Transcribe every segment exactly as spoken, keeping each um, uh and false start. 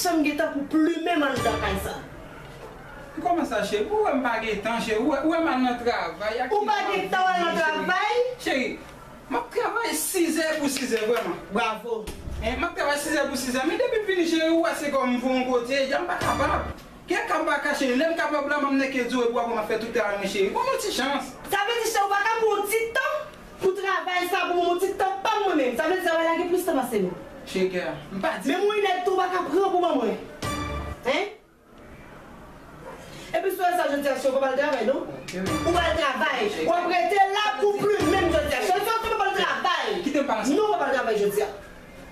M gentan pou plimen m anndan kay sa. Kòman sa, cheri? Ou wè m pa gen tan, cheri. Ou wè, ou wè m al nan travay. Ou pa gen tan w al nan travay? Cheri, m ap travay sizè pou sizè, vrèman. Bravo. Hein, m ap travay sizè pou sizè. Men depi m vini, cheri, ou wè se kòm m voye yon kote, deja m pa kapab. Kè ka m pa ka, cheri. Lè m kapab la, m ap nèke di w, epi w ap wè m ap fè tout travay mwen, cheri. Ban m yon ti chans. Sa vle di, cheri, ou pa ka pran yon ti tan pou travay sa, pou mwen, yon ti tan pa m mwen menm. Sa vle di, travay la gen plis tan pase nou. Cheri, kè, m pa di. Menm yon linèt tou, ou pa ka pran pou ban mwen. Hein? Epi si w wè sa jodi a, cheri, ou pa al travay, non? Ou pa al travay. W ap rete la pou plimen m jodi a. Cheri, si w pa al travay. Kite m pale ansanm. Non, ou pa al travay jodi a.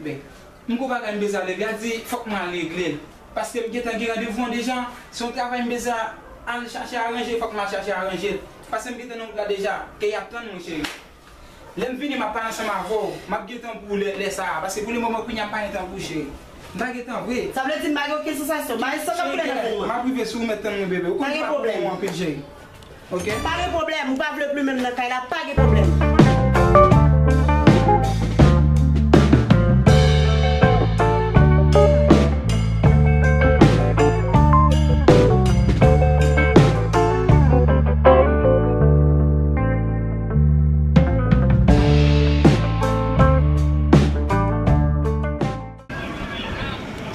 Ben, m gon bagay m bezwen al regle a, di fòk mwen al regle l. Paske m gentan gen randevou an deja. Se yon travay m bezwen al chache aranje, fòk m al chache aranje l. Paske m gentan nan wout la deja. Ke y ap tann mwen, cheri. Lè m vini, m ap pale ansanm avè w. M ap gen tan pou ou lè, lè sa a. Paske pou lemoman, kounye a, m pa gen tan pou ou, cheri. M pa gen tan vre. Sa vle di m pa gen okenn sansasyon. M pa gen sann ap koule nan venn mwen. M ap rive sou ou, mèt tann mwen, bebe. Ou konn m ap tann ou anpil, cheri. Ok? Pa gen pwoblèm. Ou pa vle plimen m nan kay la, pa gen pwoblèm.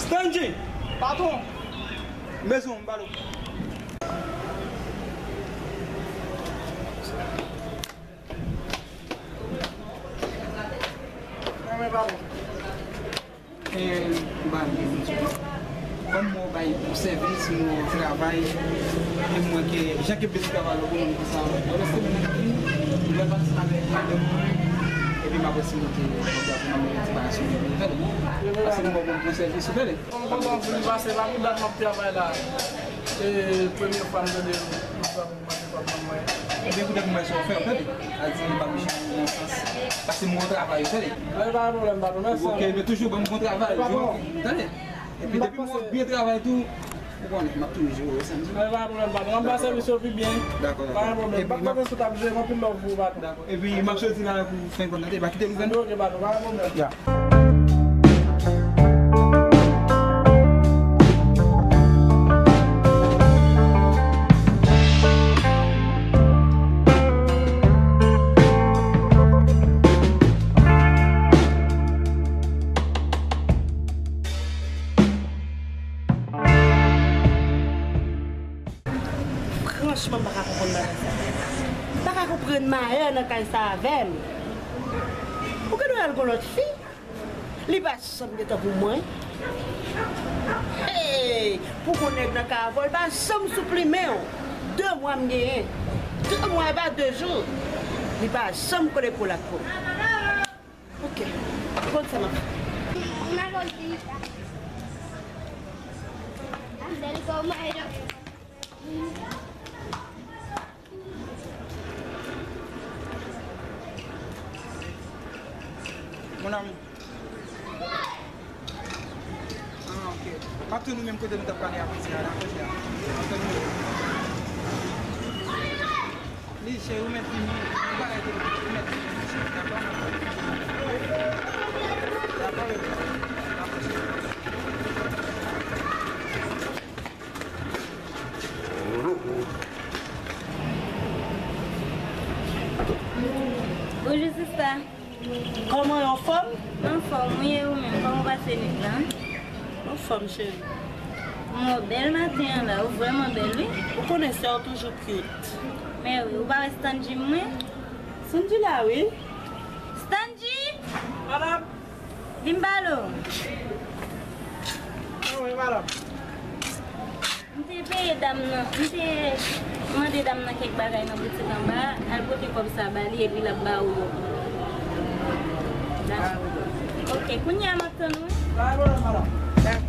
Stanji! Patwon! Bezwen w, m pale w. Mwen, mwen, patwon. E, m pa vle di w. Kòm mwen bay bon sèvis, mwen travay, e m wè ke jan ke Beti travay la pou mwen konsa, mwen reste mwen epi m pral pati avèk madanm mwen, epi m ap wè si mwen te mwen te ap mande reparasyon pou mwen, tande. Paske mwen bon bon sèvis, ou tande. Mwen kontan pou li pase, pa pou dat m ap travay la. E premye fwa m tande yon travay. Ebyen, poutèt mwen, sa w fè, w tande? A di, m pa mechan nan sans. Paske m wè w travay, w tande? Mwen pa gen pwoblèm, patwon, mèsi. Ok, men toujou ban m bon travay, tande? Epi depi m wè w byen travay tou, ou konnen, m ap toujou jere w, sa m di. Mwen pa gen pwoblèm, patwon. M ap ba sèvis yo pi byen. Dakò, dakò. Pa gen pwoblèm. M ap konte sou w, t ap jere, anpil love pou ou, patwon. Dakò. Epi, m ap soti la pou fen konn nan, te pa kite m, tande? Ok, patwon, pa gen pwoblèm. Ya. Franchman, m pa ka konprann bagay sa. M pa ka konprann malè nan kay sa avè m. Ou gen dwa al gon lòt fi. Li pa janm gen tan pou mwen. Hey! Pou gon nèg nan kay avè w, li pa janm sou plimen w. De mwa m genyen. De mwa e pa de jou. Li pa janm kole pou l ak pou m. Ok. Ou konn sa m ap fè. Mon ami. Ah, ok. M ap tann ou menm kote nou t ap pale avan yè a, dakò, chè? M ap tann ou. Li, cheri, ou mèt vini. Ou pa rete, ou mèt vini, cheri, dakò? Dakò, bebe. Dakò, cheri. Bonjou, sista. Kòman, ou anfòm? Anfòm, wi, e ou menm? Kòman w pase nwit lan? Anfòm, cheri. Ou bèl maten an la, ou vrèman bèl, wi. Ou konnen sè w toujou cute. Men wi, ou pa wè Stanji mwen? Stanji la, wi. Stanji! Madanm! Vin pale w. Mwen, madanm. M te peye dam nan, m te mande dam nan kèk bagay nan boutik anba a, al pote kòb sa ba li epi l ap ba ou yo. Dakò. Ok, kounye a m ap tann ou. Pa gen pwoblèm, madanm. Dakò.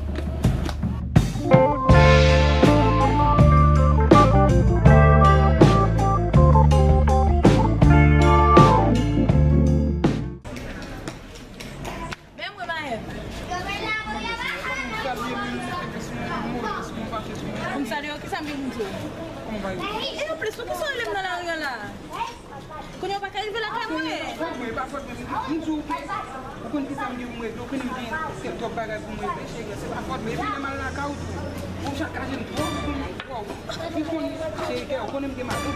Men mwen, Mayèt. Pou m salye w, kisa m gen pou m di w? E anplis, poukisa w rele m nan lari an la? Kounye a w pa ka rive lakay mwen. E pa fòt mwen, e pa fòt mwen. M di w, ou konn ki sa m gen pou m regle, ou konnen m gen kèk twòp bagay pou m regle, cheri, se pa fòt mwen. Epi lè m al lakay ou tou, ou chak ka jwenn twòp pou m, twòp. Ou konn, cheri, kè, ou konnen m gen madanm.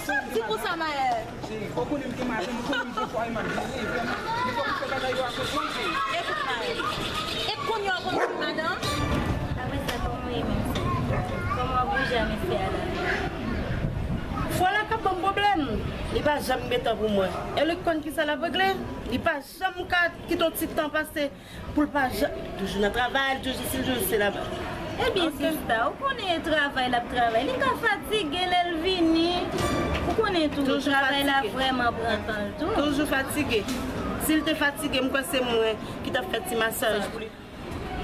Sa w di konsa, Maël? Cheri, ou konnen m gen madanm, ou konnen m gen fwaye m ap jere, epi m fòk m fè bagay yo a kont mwen, cheri. Ekout, Maël. E kounye a w konn gen madanm? Apre sa, kòman w ye menm, sè? Kòman w ap bouje a mesye a la? Fwa la k ap ban m pwoblèm. Li pa janm gen tan pou mwen. E li konn ki sa l ap regle. Li pa janm ka kite yon ti tan pase pou l pa janm. Toujou nan travay, toujou isi, toujou sela. Ebyen, sista, ou konnen travay l ap travay. Li ka fatige lè l vini. Ou konnen tou, travay la vrèman pran tan l tou. Toujou fatige. Si l te fatige, m kwè se mwen ki t ap fè ti masaj pou li.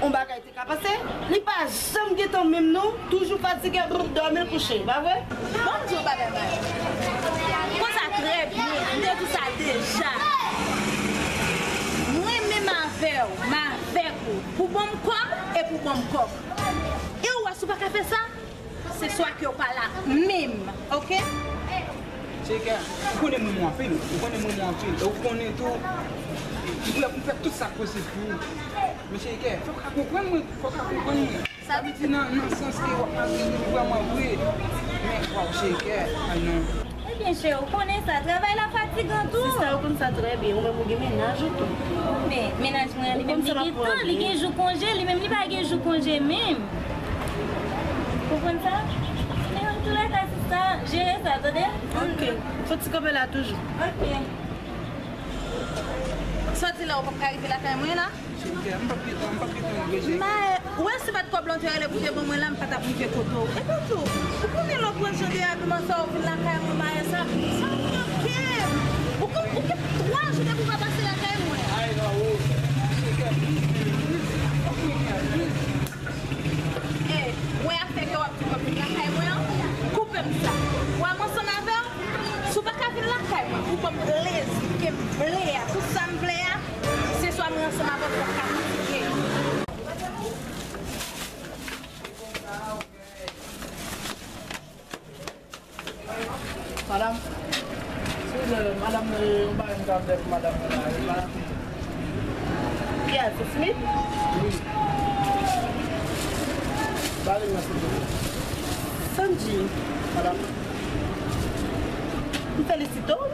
On bagay te ka pase, li pa janm gen tan menm non, toujou fatige, brr, dòmi l kouche, pa vre? Bon, m di w bagay, Mayo. Konsa trè byen, m te di w sa deja. Mwen menm avè w, m avèk ou, pou ban m kòb e pou ban m kòb. E ou wè si w pa ka fè sa, se swa ke w pa la menm, oke? Cheri, ou konnen m renmen w anpil, ou konnen m renmen w anpil, e ou konnen tou, m prè pou m fè tout sa k posib pou ou. Men cheri, fò w ka konprann mwen, fò w ka konprann mwen. Sa vle di nan, nan sans ke w ap maltrete m vrèman vre, men, waw, cheri, ay non. Ebyen, cheri, ou konnen sa, travay la fatigan tou. Sista, ou konn sa trè byen, ou menm ou gen mennaj ou tou. Men, mennaj mwen an, li menm, li gen tan, li gen jou konje, li menm, li pa gen jou konje menm. Konprann sa? Men antoulèka, sista, jere sa, tande? Ok. Fò ti kanpe la toujou. Ok. Sa w di la, ou p ap ka rive lakay mwen la? Cheri, m p ap gen tan, m p ap gen tan vre, cheri. Maye, ou wè si pa t kòb lan w te rele pou te ban mwen la, m pa t ap rive kote w. Epi tou, ou konnen lòt grenn jan de abiman sa yo vin lakay mwen, Maye, sa, sa manke m. Ou konn, ou gen twa jou depi w pa pase lakay mwen. Ay, non, o, cheri, pliz, pliz, pliz, fòk mwen gen, pliz. Ey, wè afè ke w ap di w ap vin lakay mwen an, koupe m sa. Wè m ansanm avè w, si w pa ka vin lakay mwen pou ban m plezi ke m vle a, tout sa m vle a, se swa mwen ansanm avè w pou w ap ka fatige. Madanm, silvouplè, madanm, e, yon bagay m ta vle pou madanm mwen la, e, madanm. Kiyès, se Smith? Wi. Pale mwen, silvouplè. Sanji. Madanm. M felisite w.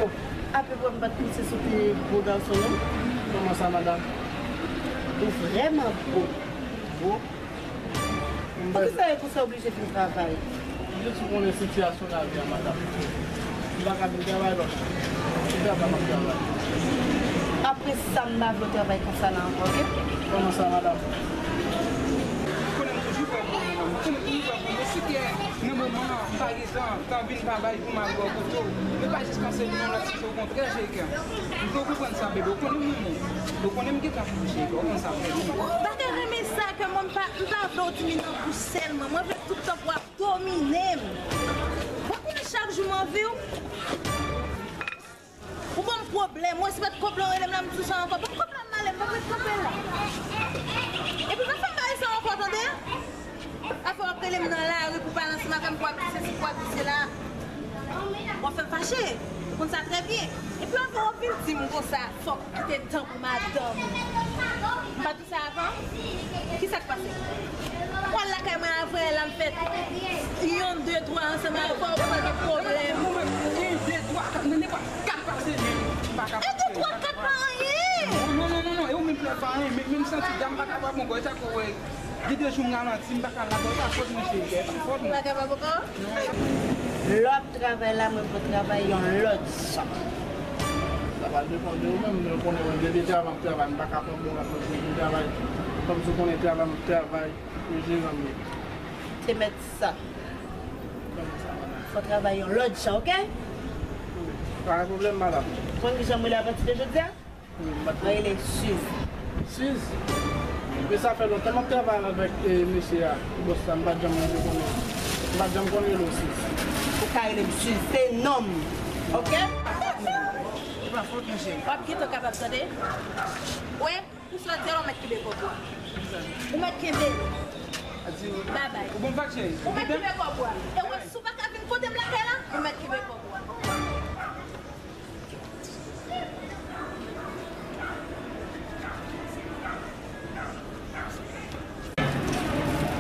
Oh. Apeprè m pa t panse sou pi gwo gason, non. Kòman sa, madanm? Ou vrèman bo. Bo? Poukisa e konsa w oblije fin travay? Jis ou konnen sitiyasyon lavi a, madanm. M pa ka vin travay lòt jou. Se travay m ap travay. Apre sa, m pa vle w travay konsa la ankò, oke? Kòman sa, madanm? Ou konnen m toujou prè pou ou, madanm. Ou konnen m toujou prè pou ou. Men si ke nan moman an, m pa gen tan, tan vin travay pou m al wè w kote w. Men pa jis panse youn nan lòt, se okontrè, cheri. M fè w konprann sa, bebe. Ou konnen m renmen w. Ou konnen m gen tan pou ou, cheri. Ou konn sa, bebe. M pa ta renmen sa ke mwen m pa, m pa vle w domine nan bouch sèlman. Mwen vle tout tan pou w ap domine m. Ou konnen chak jou m anvi w. Ou ban m pwoblèm. Mwen si pa t kòb lan w rele m la, m di w sa ankò. Ban m kòb la, m ale, m pa vle kanpe la. Epi pa fè m bagay sa ankò, tande? Afè w ap rele m nan lari pou pale ansanm avè m, pou w ap di sesi, pou w ap di sela. W ap fè m fache. Ou konn sa trè byen. Epi anvan w ap vin di m konsa, fòk ou kite tan pou madanm ou. M pa t di sa avan? Kisa k pase? W al lakay mwen avè l, la m fè yonn, de, twa ansanm avè w, ou pa gen pwoblèm. Mwen, mwen, mwen, de, twa, kat, nan nenpòt kat pase, men m pa ka. E de, twa, kat pa anyen. Non, non, non, non, non, e ou menm ki pa anyen, men, men m santi dam pa kapab ankò, e sa k wè. Gen de jou m ralanti, m pa ka lakay, e pa fòt mwen, cheri, e pa fòt mwen. Ou pa kapab ankò? Non. Lòt travay la, mwen pran travay yon lòt jan. Sa va depann de ou menm, men ou konnen mwen gen de travay m ap travay, m pa ka pran bon lòt moun pou travay. Kòmsi ou konnen travay m ap travay, e jeran m ye. Se mèt sa. Kòman sa, madanm? Fò travay yon lòt jan, oke? Pa gen pwoblèm, madanm. Konn kijan m rele apati de jodi a? Mwen rele Suze. Suze? Men sa fè lontan m ap travay avèk, e, mesye a, bòs la, m pa t janm rele konnen. M pa t janm konn rele w Suze. Ou ka rele m Suze, se non m. Oke? Se pa fòt mwen, cheri. W ap gentan kapab tande. Wè, pou sa w di a, ou mèt kenbe kòb la. Ou mèt kenbe l. Babay. Ou bon fè cheri. Ou mèt kenbe kòb ou a. E wè, si w pa ka vin kote m lakay la, ou mèt kenbe kòb ou a.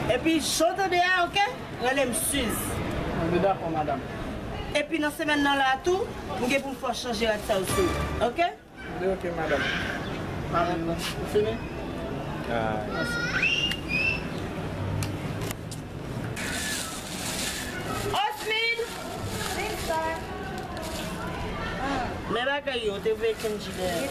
Epi, jan w tande a, oke? Rele m Suze. Mwen dakò, madanm. Epi, nan semèn nan la tou, m gen pou m fè w chanje rad sa yo sou ou, oke? Li oke, madanm. Madanm, ou fini? Ah. Mèsi. Osmin! Men bagay yo, te voye Kenji dèyè.